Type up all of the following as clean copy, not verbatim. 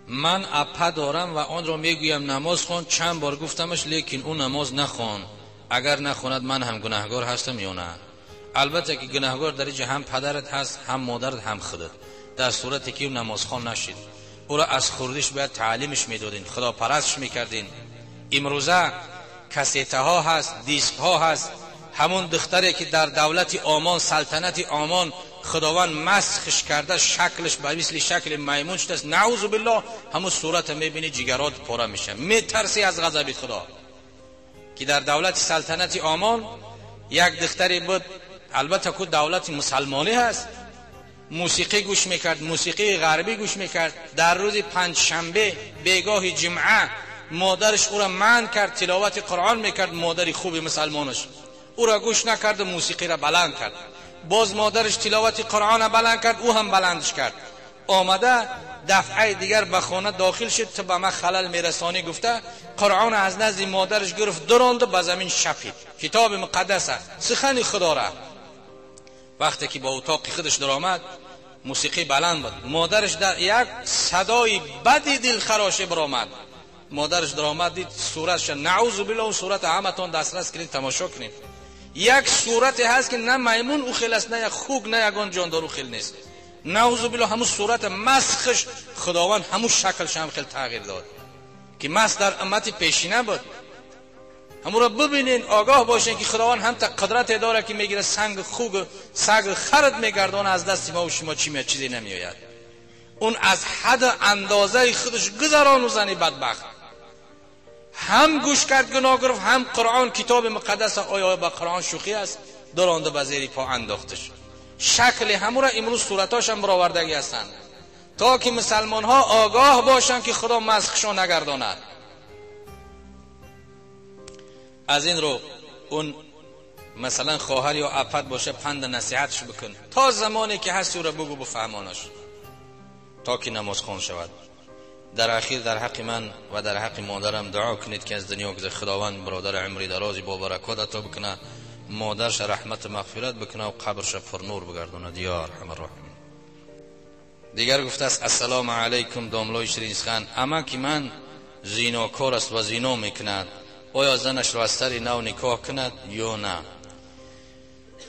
Ман апа дорам ва онро мегӯям намоз хон, чанд бор гуфтамаш, лекин ӯ намоз нахон. Агар нахонад ман ҳам гунаҳгор ҳастам ё на? Албатта ки гунаҳгор дар инҷа ҳам падарат ҳаст, ҳам модарат, ҳам худат. Дар сурате ки ӯ намозхон нашид, ӯро аз хурдиш бояд таълимаш медодин, худопарастш мекардин. Имрӯза кассетаҳо ҳаст, дискҳо ҳаст. Ҳамон духтаре ки дар давлати Омон, салтанати Омон, худованд масхш карда, шаклаш ба мисли шакли маймун шудааст, наъузу биллоҳ, ҳамон сурата мебинӣ, ҷигарот пора мешавад, метарсӣ аз ғазаби худо. Ки дар давлати салтанати Омон як духтаре буд, албатта ку давлати мусалмонӣ ҳаст, мусиқӣ гӯш мекард, мусиқии ғарбӣ гӯш мекард. Дар рӯзи панҷшанбе бегоҳи ҷумъа модараш ӯро манъ кард, тиловати қуръон мекард, модари хуби мусалмонаш ӯро гӯш накард, мусиқиро баланд кард. Боз модараш тиловати қуръонро баланд кард, ӯ ҳам баландш кард. Омада дафъаи дигар ба хона дохил шуд, ту ба ман халал мерасонӣ гуфта, қуръонро аз назди модараш гирифт, дуронду ба замин шапид. Китоби муқаддас аст, сухани худора. Вақте ки ба утоқи худаш даромад, мусиқӣ баланд буд. Модараш дар як садои бади дилхароше баромад. Модараш даромад, дид суратша, наъузу биллоҳ, сурата ҳаматон дастрас кунед, тамошо кунед. Як сурате ҳаст ки на маймун ӯ хел аст, на як хук, на ягон ҷондор ӯ хел нест. Наъузу биллоҳ, ҳамун сурата масхш худованд ҳамун шаклш ҳам хел тағйир дод, ки масх дар уммати пешина буд. Ҳамуро бибинен, огаҳ бошен ки худованд ҳамта қудрате дорад ки мегирад санг, хуг, саг хард мегардона, аз дасти мо шумо чӣ меояд, чизе намеояд. Он аз ҳад андозаи худаш гузарону зани бадбахт ҳам гӯш кард, гуноҳ гирифт, ҳам қуръон, китоби муқаддас, оё ба қуръон шӯхӣ аст, дуронда ба зери по андохташ. Шакли ҳамура имрӯз суратошам баровардагӣ ҳастанд, то ки мусалмонҳо огаҳ бошанд ки худо масхшон нагардонад. Аз ин рӯ он масалан хоҳар ё апат боша, панд насиҳатш бикун то замоне ки ҳаст, ӯро бигӯ, бифаҳмонаш то ки намозхон шавад. Дар ахир дар ҳаққи ман ва дар ҳаққи модарам дуо кунед ки аз дунё гузар. Худованд бародари умри дарози бо баракот ато бикунад, модарша раҳмату мағфират бикунад ва қабрша пурнур бигардонад. Ё арҳамар роҳимин. Дигар гуфтааст: ассалому алайкум, домлои ширинсухан, амаки ман зинокор аст ва зино мекунад, оё занашро аз сари нав никоҳ кунад ё на?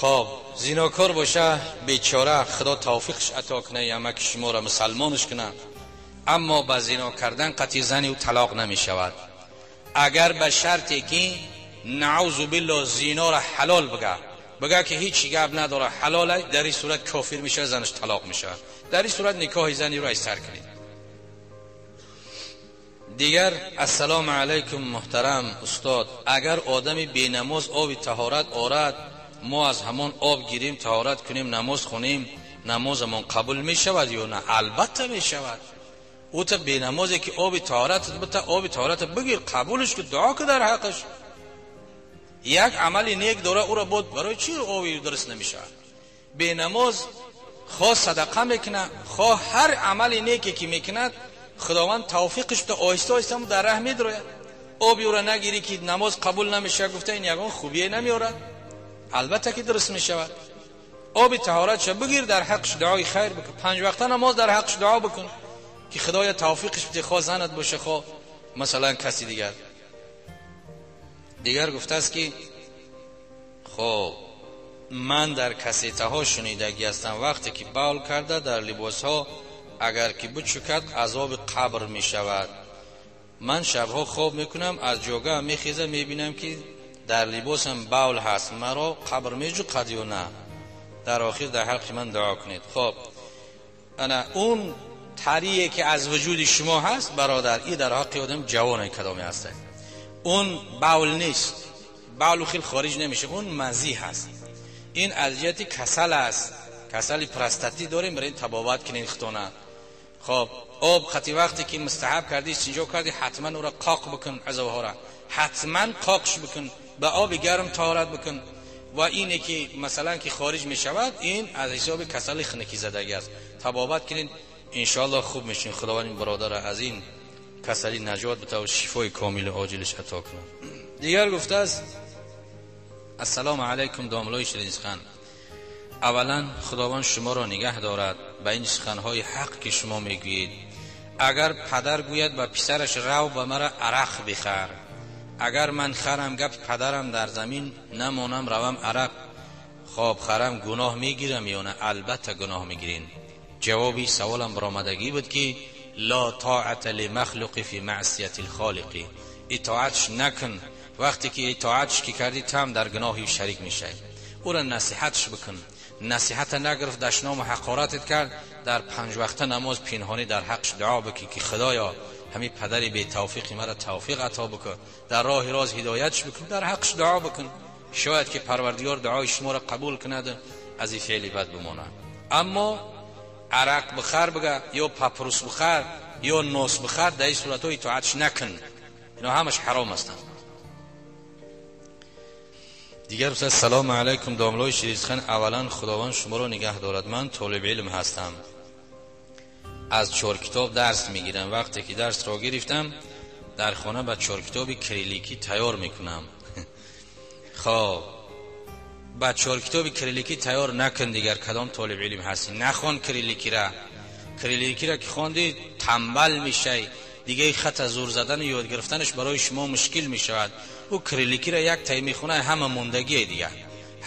Хоб, зинокор боша, бечора, худо тавфиқш ато кунад, амаки шуморо мусалмонш кунад. Аммо ба зино кардан қатъи зани ӯ талоқ намешавад, агар ба шарте ки наъузу биллоҳ зиноро ҳалол бигӯ, бигӯ ки ҳеҷ гап надора, ҳалол, дар ин сурат кофир мешавад, занаш талоқ мешавад. Дар ин сурат никоҳи зани ӯро аз сар кунед. Дигар: ассалому алайкум, муҳтарам устод, агар одами бенамоз оби таҳорат орад, мо аз ҳамон об гирем, таҳорат кунем, намоз хонем, намозамон қабул мешавад ё на? Албатта мешавад. Ӯ та бенамозе ки оби таҳорат бита, оби таҳорат бигир, қабулш ку, дуо ку дар ҳаққаш. Як амали нек дора, ӯро бод барои чӣ оби дуруст намешавад? Бенамоз хоҳ садақа мекунад, хоҳ ҳар амали неке ки мекунад, худованд тавфиқш буда, оҳиста оҳиста дар раҳ медрояд. Оби ӯро нагирӣ ки намоз қабул намешавад гуфта, ин ягон хубие намеорад. Албатта ки дуруст мешавад. Оби таҳоратша бигир, дар ҳаққш дуои хайр бикун, панҷ вақта намоз дар ҳаққш дуо бикун ки худоя тавфиқш биде, хоҳ занат боша, хоҳ масалан каси дигар. Дигар гуфтааст ки хоб, ман дар кассетаҳо шунидагӣ ҳастам, вақте ки бавл карда дар либосҳо агар ки бичукад, азоби қабр мешавад. Ман шабҳо хоб мекунам, аз ҷогаам мехезам, мебинам ки дар либосам бавл ҳаст, маро қабр меҷуқад ё на? Дар охир дар ҳаққи ман дуо кунед. Хоб, ана он тарие ки аз вуҷуди шумо ҳаст, бародар, и дар ҳаққи одам ҷавоне кадоме ҳастад, он бавл нест, бавлу хел хориҷ намешавад, он мазӣ ҳаст. Ин аз ҷиҳати касал аст, касали простатӣ дорем, барои табобат кунед худтона. Хоб, об қати вақте ки мустаҳаб кардӣ, истинҷо кардӣ, ҳатман ӯро қоқ бикун, азобҳоро ҳатман қоқш бикун, ба оби гарм таҳорат бикун. Ва ине ки масалан ки хориҷ мешавад, ин аз ҳисоби касали хунукизадагӣ аст, табобат кунед, иншоаллоҳ хуб мешин. Худованд ин бародарро аз ин касалӣ наҷот бита ва шифои комилу оҷилиш ато кунад. Дигар гуфтааст: ассалому алайкум, домлои ширинсухан, аввалан худованд шуморо нигаҳ дорад ба ин суханҳои ҳақ ки шумо мегӯед. Агар падар гӯяд ба писараш рав ба мара арақ бихар, агар ман харам гап падарам дар замин намонам равам арақ хоб харам гуноҳ мегирам ё не? Албатта гуноҳ мегирин. Ҷавоби саволам баромадагӣ буд ки ла тоата лимахлуқи фи маъсияти лхолиқи, итоатш накун. Вақте ки итоатш ки кардӣ ту ҳам дар гуноҳи шарик мешавӣ. Ӯро насиҳатш бикун. Насиҳата нагирифт, дашному ҳақоратат кард, дар панҷ вақта намоз пинҳонӣ дар ҳақш дуо бикӣ ки худоё ҳамин падари бетавфиқи маро тавфиқ ато бикун, дар роҳи роз ҳидоятш бикун, дар ҳақш дуо бикун. Шояд ки парвардигор дуои шуморо қабул кунад, аз ин феъли бад бимонад. Аммо арақ бихар бига ё папрус бихар ё нос бихар, дар ин суратҳо итоатш накун, ино ҳамаш ҳаром ҳастанд. Дигар устад салому алайкум домлои ширизхан, аввалан худованд шуморо нигаҳ дорад. Ман толиби илм ҳастам, аз чор китоб дарс мегирам. Вақте ки дарсро гирифтам дар хона ба чор китоби кирилликӣ тайёр мекунам. Хоб, ба чор китоби кирилликӣ тайёр накун. Дигар кадом толиби илм ҳастӣ? Нахон кирилликира. Кирилликира ки хонди тамбал мешавӣ, дигаи хата зур задану ёд гирифтанаш барои шумо мушкил мешавад. Ӯ кирилликира як тай мехона, ҳама мондагие дигар.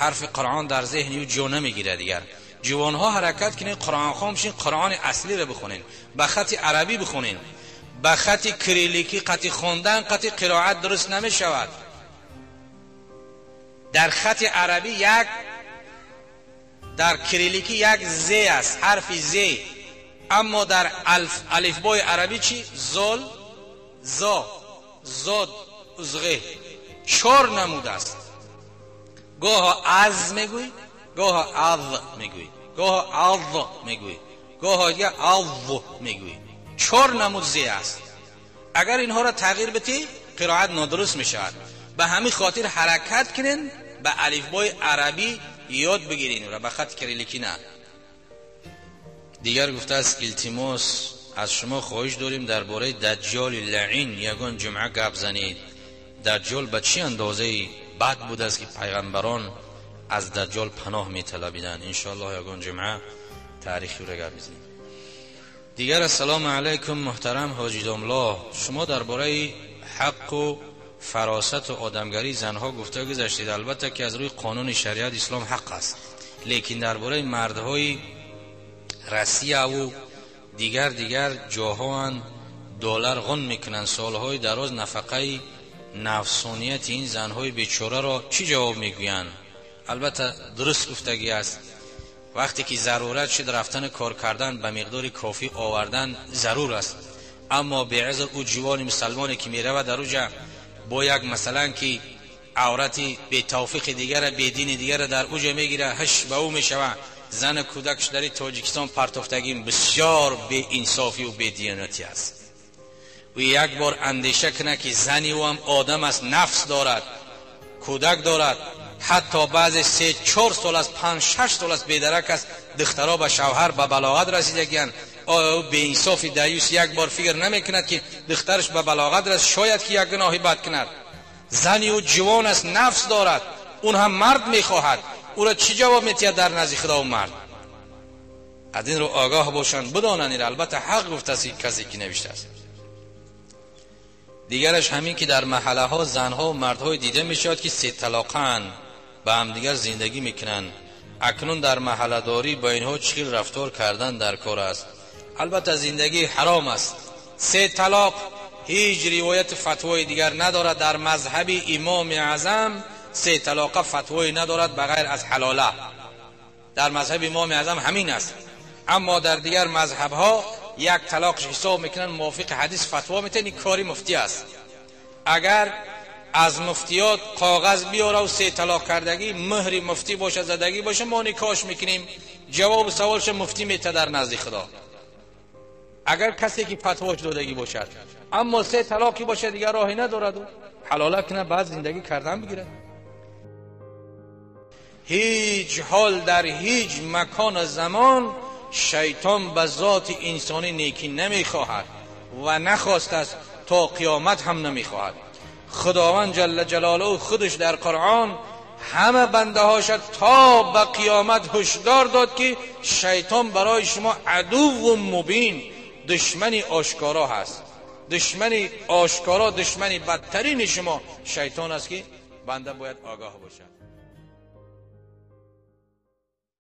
Ҳарфи қуръон дар зеҳни ӯ ҷо намегирад. Дигар ҷавонҳо ҳаракат кунед, қуръонхон бишин, қуръони аслиро бихонен, ба хати арабӣ бихонен. Ба хати кирилликӣ қати хондан қати қироат дуруст намешавад. Дар хати арабӣ як, дар кирилликӣ як з аст, ҳарфи з, аммо дар алифбои арабӣ чӣ? Зол, зо, зод, узғе, чор намуд аст. Гоҳо аз мегӯй, гоҳо ав мегӯй, гоҳо ав мегӯй, гоҳо дига ав мегӯй. Чор намуд зе аст. Агар инҳоро тағйир битӣ қироат нодуруст мешавад. Ба ҳамин хотир ҳаракат кунен ба алифбои арабӣ ёд бигирин ва ба хати кирилликӣ на. Дигар гуфтааст илтимос аз шумо хоҳиш дорем дар бораи даҷҷоли лаъин ягон ҷумъа гап занед. Даҷҷол ба чӣ андозаи бад будааст ки пайғамбарон аз даҷҷол паноҳ металабиданд? Иншоаллоҳ ягон ҷумъа таърихи ӯро гап мезанем. Дигар ассалому алайкум муҳтарам ҳоҷи домло, шумо дар бораи ҳаққу фаросату одамгарии занҳо гуфта гузаштед. Албатта ки аз рӯи қонуни шариат ислом ҳақ аст, лекин дар бораи мардҳои россияву дигар ҷоҳоанд доллар ғун мекунанд, солҳои дароз нафақаи нафсонияти ин занҳои бечораро чӣ ҷавоб мегӯянд? Албатта дуруст гуфтагӣ аст. Вақте ки зарурат шуд рафтану кор кардан ба миқдори кофӣ овардан зарур аст, аммо беазр ӯ ҷивони мусалмоне ки меравад дар уҷа бо як масалан ки аврати бетавфиқи дигара, бедини дигара дар уҷа мегира, ҳаш ба ӯ мешавад. Зану кӯдакш дар тоҷикистон партофтагӣ бисёр беинсофию бедиёнатӣ аст. Ӯ як бор андеша кунад ки зани ӯ ҳам одам аст, нафс дорад, кӯдак дорад, ҳатто баъзе 3-4 сол аст, 5-6 сол аст бедарак аст, духтаро ба шавҳар ба балоғат расидагиянд. Оё ӯ беинсофи даюс як бор фикр намекунад ки духтараш ба балоғат расид, шояд ки як гуноҳи бад кунад? Зани ӯ ҷивон аст, нафс дорад, он ҳам мард мехоҳад. Ӯро чӣ ҷавоб метиҳад дар назди худо ӯ мард? Аз ин рӯ огаҳ бошанд, бидонанд. Ин албатта ҳақ гуфтааст касе ки навиштааст. Дигараш ҳамин ки дар маҳаллаҳо занҳо ва мардҳое дида мешавад ки сеталоқаанд, ба ҳамдигар зиндагӣ мекунанд. Акнун дар маҳалладорӣ бо инҳо чӣ хел рафтор кардан дар кор аст? Албатта зиндагӣ ҳаром аст. Се талоқ ҳеҷ ривояти фатвои дигар надорад. Дар мазҳаби имоми аъзам се талоқа фатвое надорад ба ғайр аз ҳалола. Дар мазҳаби имоми аъзам ҳамин аст. Аммо дар дигар мазҳабҳо як талоқш ҳисоб мекунанд, мувофиқи ҳадис фатво метиҳанд. Ин кори муфтӣ аст. Агар аз муфтиёт коғаз биёрав се талоқ кардагӣ, муҳри муфтӣ боша, задагӣ боша, мо никоҳш мекунем. Ҷавобу саволша муфтӣ метиҳад дар назди худо, агар касе ки фатвош додагӣ бошад. Аммо се талоқӣ бошад дигар роҳе надорад, ҳалола кунад, баъд зиндагӣ кардан бигирад. Ҳеҷ ҳол дар ҳеҷ макон замон шайтон ба зоти инсонӣ некӣ намехоҳад ва нахостааст, то қиёмат ҳам намехоҳад. Худованд ҷалла ҷалолаҳу худаш дар қуръон ҳама бандаҳоша то ба қиёмат ҳушдор дод ки шайтон барои шумо адувву мубин, душмани ошкоро ҳаст. Душмани ошкоро, душмани бадтарини шумо шайтон аст, ки банда бояд огоҳ бошад.